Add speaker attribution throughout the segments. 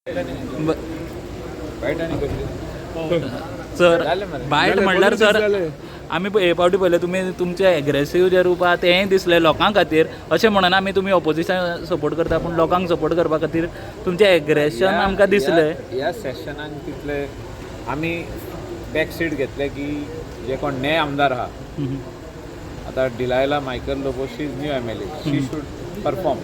Speaker 1: बायट आनी कसली?
Speaker 2: सर.
Speaker 1: जालें मरे.
Speaker 2: बायट म्हणल्यार सर, आमी हे फावटी पळयलें, तुमी तुमचें एग्रेसीव जें रूप आहा तेंय दिसलें लोकां खातीर. अशें म्हणना आमी तुमी ऑपोजिशन सपोर्ट करता, पूण लोकांक सपोर्ट करपा खातीर तुमचें एग्रेशन आमकां दिसलें.
Speaker 1: ह्या सेशनान तितले आमी बॅक सीट घेतले की जे कोण ने आमदार आहा, आतां Delilah Michael Lobo, she is new MLA, she should perform.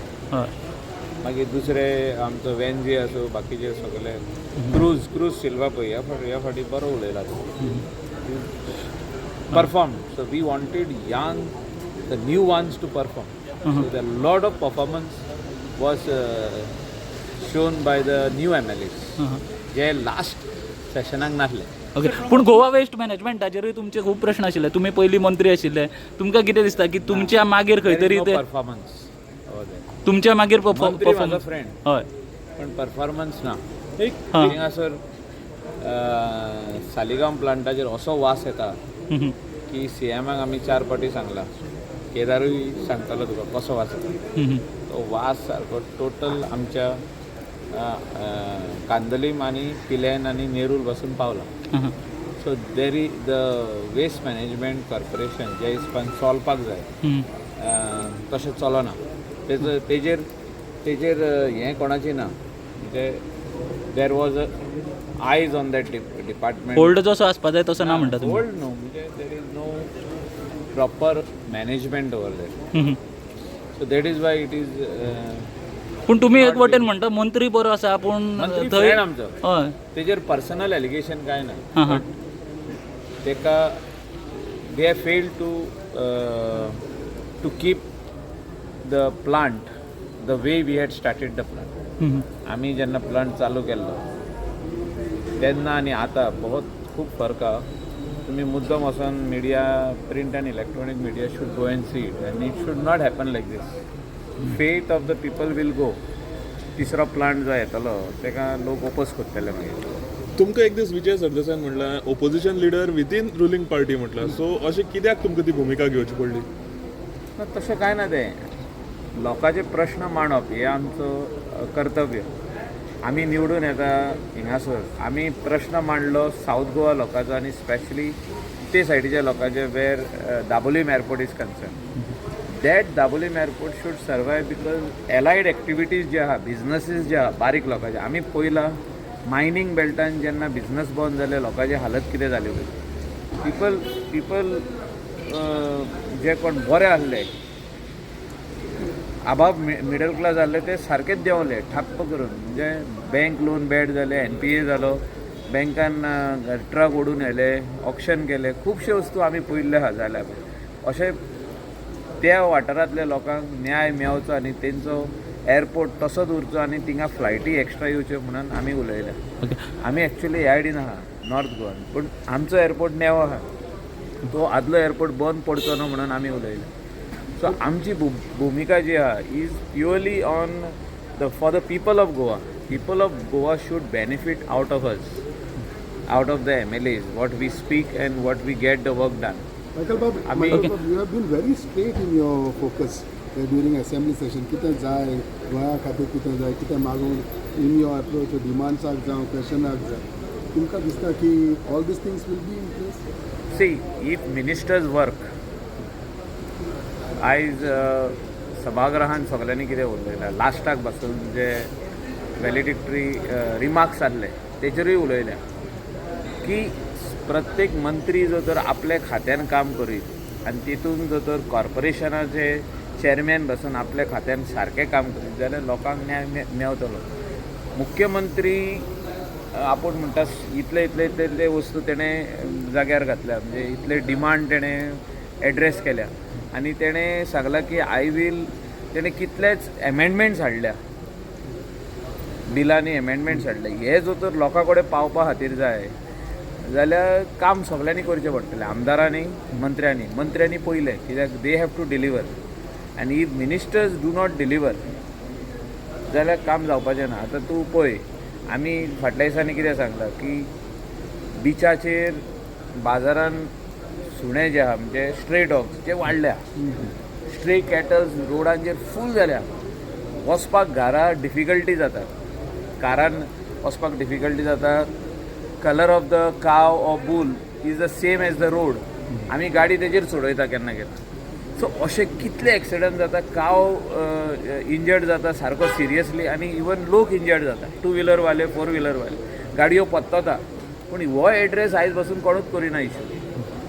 Speaker 1: मागीर दुसरे आमचो वेन्जी आसूं, बाकीचे सगळे, क्रूज सिल्वा पळय, ह्या फावटी बरो उलयला तो, perform. So we wanted young, the new ones to perform. So the lot of performance was shown by the new MLAs J last सेशनाक नासले.
Speaker 2: ओके, पूण गोवा वेस्ट मॅनेजमेंटाचेरूय तुमचे खूब प्रश्न आशिल्ले. तुमी पयलीं मंत्री आशिल्ले, तुमकां कितें दिसता की तुमच्या मागीर खंय तरी ते
Speaker 1: परफॉर्मन्स.
Speaker 2: तुमच्या मागीर
Speaker 1: मंत्री म्हाजो
Speaker 2: परफॉर्मन्स
Speaker 1: फ्रेंड, पण परफॉर्मन्स ना. थिंगासर सालिगांव प्लांटाचेर असो वास येता की सीएमाक आमी चार फावटी सांगला, केदारूय सांगतालो तुका कसो वास येता. तो वास सारको टोटल आमच्या अ, अ, कांदोलीम आनी पिलेन आनी नेरूल पासून पावला. So there is the waste management corporation जे हिसपान चलपाक जाय, तशें चलना. तेजो तेजेर हें कोणाची ना, म्हणजे there was a eyes on that department.
Speaker 2: Hold जसो आसपा जाय तसो ना म्हणटा तुमी?
Speaker 1: होल्ड न्हू, म्हणजे there is no proper management over that. So that is why it is
Speaker 2: पूण तुमी एक वटेन म्हणटा मंत्री बरो आसा, पूण
Speaker 1: मंत्री
Speaker 2: थंय
Speaker 1: फ्रेंड आमचो. तेजेर पर्सनल एलिगेशन कांय ना.
Speaker 2: हां हां
Speaker 1: तेका they have fail to keep the plant the way we had started the plant. आमी जेन्ना प्लांट चालू केल्लो तेन्ना आनी आतां बहुत खूब फरक आहा. तुमी मुद्दम वचोन, media, print and electronic media should go and see it, and it should not happen like this. Faith of the people will go. तिसरो प्लांट जो येतलो तेका लोक ओपोज करतले मागीर.
Speaker 3: तुमकां एक दीस विजय सरदेसायान म्हणलां, opposition leader within ruling party म्हटलां, सो अशें कित्याक तुमकां ती भुमिका घेवची पडली?
Speaker 1: ना, तशें कांय ना. तें लोकांचे प्रश्न मांडप हें आमचो कर्तव्य. आमी निवडून येता हिंगासर, आमी प्रश्न मांडलो सावथ गोवा लोकांचो आनी स्पेशली ते सायडीच्या लोकांचे, where Dabolim airport is concern, that Dabolim airport should survive because allied activities जे आहा, बिजनसीस जे आहा बारीक लोकांचे. आमी पळयलां, मायनींग बेल्टान जेन्ना बिजनस बंद जाले, लोकांची हालत कितें जाली. पिपल पिपल जे कोण बरे आहले, अबाव मिडल क्लास आहले, ते सारकेच देंवले ठप्प करून. म्हणजे बँक लोन बॅड जाले, एनपीए जालो, बँकान ट्रक ओडून व्हेले, ऑक्शन केले, खुबशे वस्तू आमी पळयल्ले आहा जाल्यार. अशें त्या वाठारांतल्या लोकांक न्याय मेवचो आनी तेंचो एअरपोर्ट तसोच उरचो आनी थिंगा फ्लायटी एक्स्ट्रा येवच्यो म्हणून आमी उलयले. आमी एक्चुली ह्या सायडीन आहा, नॉर्थ गोवान, पूण आमचो एअरपोर्ट नेवो आहा, तो आदलो एअरपोर्ट बंद पडचो न्हू म्हणून आमी उलयले. सो आमची भुमिका जी आहा is purely on the for the people of Goa. People of Goa should benefit out of us, out of the MLAs, what we speak and what we get the work done.
Speaker 4: Michael Bob, Michael Bob, you have been very straight in your focus during assembly session. कितें जाय गोंया खातीर, कितें जाय, कितें मागून, in your approach, डिमांड्साक जावं, क्वेशनाक जाय, तुमकां दिसता की all these things will be in place?
Speaker 1: See, if ministers work, आयज सभागृहान सगल्यांनी कितें उलयलां, लास्टाक बसून जे व्हॅलिडिक्टरी रिमार्क्स आहले तेचेरूय उलयल्या की प्रत्येक मंत्री जर तर आपल्या खात्यान काम करीत आनी तितून जर तर कॉर्पोरेशनाचे चॅरमॅन बसून आपल्या खात्यान सारकें काम करीत जाल्यार लोकांक न्याय मेवतलो. मुख्यमंत्री आपूण म्हणटा, इतले इतले इतले इतले वस्तू तेणें जाग्यार घातल्या, म्हणजे इतले डिमांड तेणें एड्रेस केल्या आनी तेणें सांगलां की I will, तेणें कितलेच एमेंडमेंट्स हाडल्या, बिलांनी एमेंडमेंट्स हाडले. हे जर तर लोकां कडेन पावपा खातीर जाय जाल्यार काम सगल्यांनी करचें पडटलें, आमदारांनी, मंत्र्यांनी. मंत्र्यांनी पयलें, कित्याक they have to deliver, आनी if ministers do not deliver जाल्यार काम जावपाचें ना. आतां तूं पळय, आमी फाटल्या दिसांनी कितें सांगलां की बिचाचेर, बाजारान सुणे जे आहा, म्हणजे स्ट्रे डॉग्स जे वाडल्या, स्ट्रे कॅटल्स रोडांचेर फूल जाल्या, वचपाक घरा डिफिकल्टी जाता, कारान वचपाक डिफिकल्टी जाता. Colour of the cow or bull is the same as the road. आमी गाडी तेजेर सोडयता केन्ना केन्ना. सो अशे कितले एक्सिडंट जाता, काव इंजर्ड जाता सारको सिरियसली आनी इवन लोक इंजर्ड जाता, टू व्हिलरवाले, फोर व्हिलरवाले, गाडयो पत्तता. पूण हो एड्रेस आयज पासून कोणूच करिना इशू.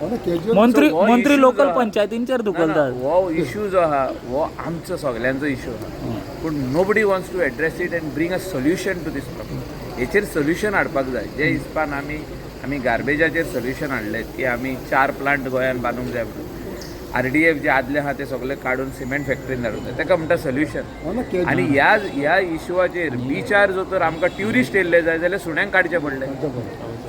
Speaker 4: On a casual
Speaker 2: मंत्री
Speaker 1: So, हो
Speaker 2: मंत्री
Speaker 1: issue
Speaker 2: local
Speaker 1: जो-
Speaker 2: पंचायतींचेर धुकलतात.
Speaker 1: हो इशू जो आहा हो आमचो सगल्यांचो इशू आहा, पूण nobody wants to address it and bring a solution to this problem. हेचेर सोल्युशन हाडपाक जाय. जे हिसपान आमी गार्बेजाचेर सोल्युशन हाडलें की आमी चार प्लांट गोंयान बांदूंक जाय म्हणून, आरडीएफ जे आदले आहा ते सगळे काडून सिमेंट फॅक्टरीन धाडूंक जाय, ताका म्हणटा सोल्युशन.
Speaker 4: ऑन अ कॅज्युअल
Speaker 1: आनी ह्या इशुवाचेर बिचार जर तर आमकां ट्युरिस्ट येयल्ले जाय जाल्यार सुण्यांक काडचे पडले,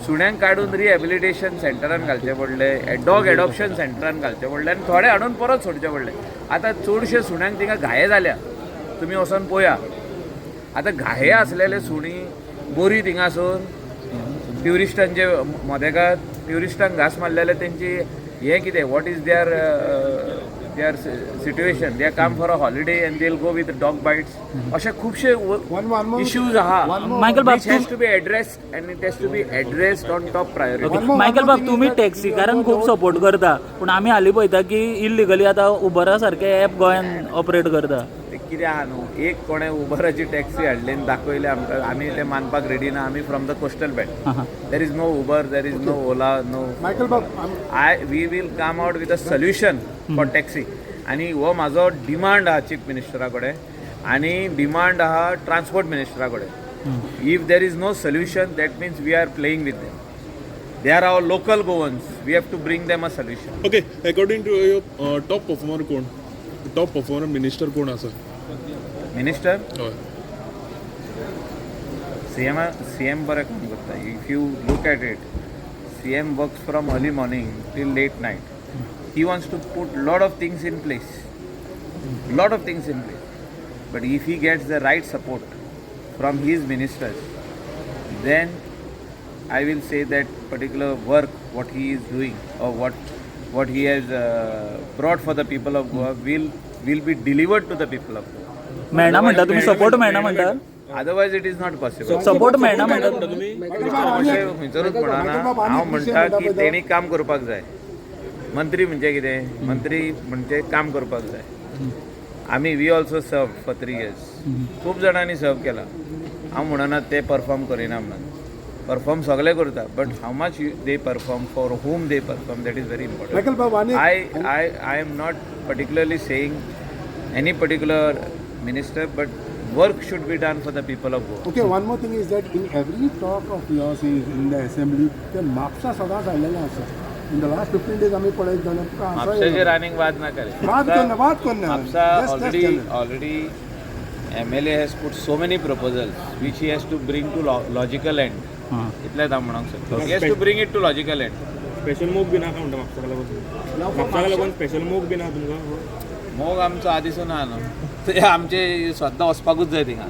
Speaker 1: सुण्यांक काडून रिहॅबिलिटेशन सेंटरान घालचे पडले, डॉग एडॉप्शन सेंटरान घालचे पडले आनी थोडे हाडून परत सोडचे पडले. आतां चडशे सुण्यांक थिंगा घाये जाल्या, तुमी वचोन पळया. आतां घाये आसलेले सुणीं बोरी थिंगासून ट्युरिस्टांचे मदेकात ट्युरिस्टांक घांस मारले जाल्यार तेंची हें कितें, what is their situation? They come for a holiday and they go with dog bites. अशे खुबशे
Speaker 4: One more- one more-
Speaker 1: issues आहा
Speaker 4: One more-
Speaker 2: Michael बाब,
Speaker 1: which has to be addressed, and it has to be addressed on top priority.
Speaker 2: Okay
Speaker 4: One more-
Speaker 2: Michael
Speaker 4: one more
Speaker 2: बाब,
Speaker 4: thing
Speaker 2: तुमी
Speaker 4: is that
Speaker 2: टॅक्सीकारांक खूब support करता, पूण आमी हालीं पळयता की इल्लिगली आतां उबरा सारके ऍप गोंयान ऑपरेट करता.
Speaker 1: ते कितें आहा न्हू, एक कोणें उबराची टॅक्सी हाडली आनी दाखयली आमकां, आमी ते मानपाक रेडी ना. आमी फ्रॉम the coastal belt.
Speaker 2: हां.
Speaker 1: There is no Uber, there is no Ola, no.
Speaker 4: Michael बाब,
Speaker 1: I we will come out with a solution for taxi. आनी हो म्हाजो डिमांड आहा चीफ मिनिस्टरा कडेन आनी डिमांड आहा ट्रान्सपोर्ट मिनिस्टरा कडेन. If there is no solution, that means we are playing with them. They are our local Goans. We have to bring them a solution.
Speaker 3: Okay, according to your top performer कोण, top performer minister कोण आसा?
Speaker 1: Minister?
Speaker 3: हय.
Speaker 1: CM. CM बरें काम करता. If you look at it, CM works from early morning till late night. He wants to put lot of things in place, lot of things in place, but if he gets the right support from his ministers, then I will say that particular work what he is doing or what he has brought for the people of Goa will be delivered to the people of Goa.
Speaker 2: मेळना म्हणटा तुम्ही, support मेळना म्हणटा.
Speaker 1: Otherwise it is not possible.
Speaker 2: Support मेळना म्हणटा.
Speaker 1: अशें खंयसरूच म्हणना. हांव म्हणटा की तेणी काम करपाक जाय. मंत्री म्हणजे कितें? मंत्री म्हणजे काम करपाक जाय. आमी, we also serve for 3 years. खूब जाणांनी सर्व केला. हांव म्हणना ते परफॉर्म करिना म्हणून. परफॉर्म सगळे करता, but how much they perform, for whom they perform, that is very important.
Speaker 4: Michael बाब, आनी
Speaker 1: I am not particularly saying any particular minister, but work should be done for the people of Goa.
Speaker 4: Okay, one more thing is that in every talk of yours is in the assembly, ते म्हापसा सदांच हाडलेलें आसा. In the last 15 days आमी पळयत जाल्यार तुका हांगा
Speaker 1: म्हापशेचेर आनीक वाद नाका रे.
Speaker 4: वाद करना, वाद करना.
Speaker 1: Mapsa
Speaker 4: Just- just
Speaker 1: already
Speaker 4: tell them.
Speaker 1: Already MLA has put so many proposals which he has to bring to logical end. इतलेंच हांव म्हणूंक शकता. He has to bring it to logical end.
Speaker 5: Special मोग बी ना काय म्हणटा म्हापसाक लागून? म्हापसाक लागून स्पेशल मोग बी ना तुमकां?
Speaker 1: मोग आमचो आदिसून आहा न्हू, ते आमचे सद्दां वचपाकूच जाय थिंगा.